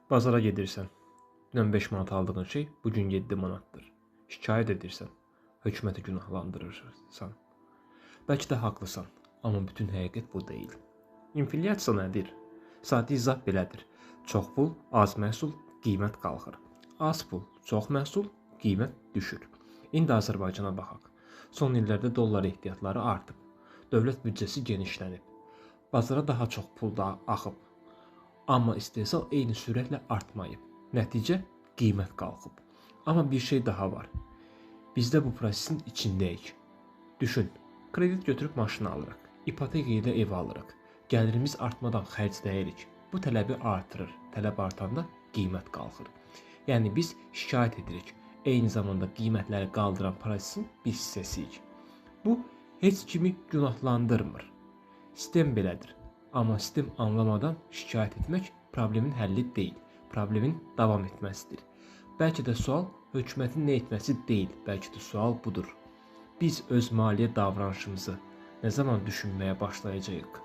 Bazara gedirsən. Dünən 5 manat aldığın şey bu gün 7 manatdır. Şikayət edirsən. Hökuməti günahlandırırsan. Bəlkə də haqlısan, amma bütün həqiqət bu deyil. İnflyasiya nədir? Sadə izah belədir. Çox pul, az məhsul, qiymət qalxır. Az pul, çox məhsul, qiymət düşür. İndi Azərbaycana baxaq. Son illərdə dollar ehtiyatları artıb. Dövlət büdcəsi genişlənib. Bazara daha çox pul da axıb. Amma istehsal eyni sürətlə artmayıb. Nəticə qiymət qalxıb. Amma bir şey daha var. Biz də bu prosesin içindəyik. Düşün, kredit götürüb maşın alırıq, ipoteka ilə ev alırıq. Gəlirimiz artmadan xərcləyirik. Bu tələbi artırır. Tələb artanda qiymət qalxır. Yəni biz şikayət edirik. Eyni zamanda qiymətləri qaldıran prosesin bir hissəsiyik. Bu heç kimi günahlandırmır. Sistem belədir. Amma sistem anlamadan şikayət etmək problemin həlli deyil, problemin davam etməsidir. Bəlkə də sual hökumətin nə etməsi deyil, bəlkə də sual budur. Biz öz maliyyə davranışımızı nə zaman düşünməyə başlayacağıq?